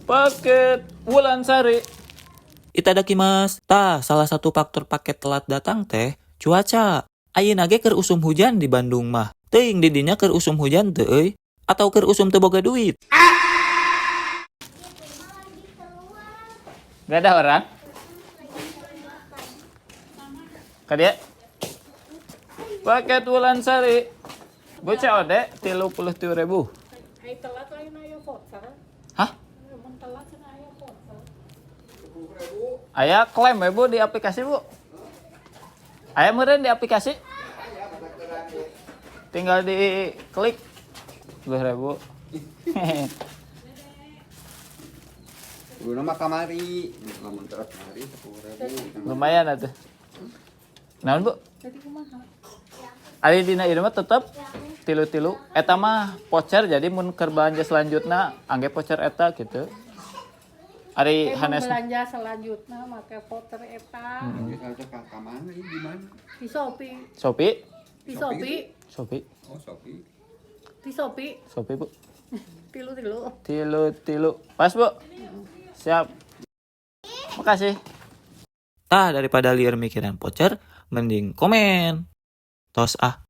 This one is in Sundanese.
Paket Wulansari. Itadakimasu. Tah, salah satu faktor paket telat datang teh cuaca. Ayeuna ge keur usum hujan di Bandung mah. Teuing di dinya keur usum hujan teu euy? Atau keur usum teu boga duit? Gak ada orang? Ka dieu? Paket Wulansari. Bu, COD 33.000. Ai telat lain aya voucher. Hah? Mun telat cenah aya voucher. Aya klaim ya, Bu, di aplikasi, Bu? Aya meureun di aplikasi? Tinggal diklik 10.000. Guna mah kamari, lamun telat kamari 10.000. Lumayan atuh. Naon, Bu? Jadi kumaha? Ari dina ieu mah tetep tilu-tilu. Eta mah voucher, jadi mun keur belanja selanjutnya angge voucher eta gitu. Ari Emang hanes belanja selanjutnya make voucher eta. Bisa ka ka mana ieu, di mana? Di Shopee. Shopee, Di Shopee, Shopee, Oh, Shopee. Di Shopee. Shopee, Bu. Tilu-tilu. Tilu-tilu. Pas, Bu. Siap. Makasih. Tah, daripada lieur mikiran voucher, mending komen. Tos ah.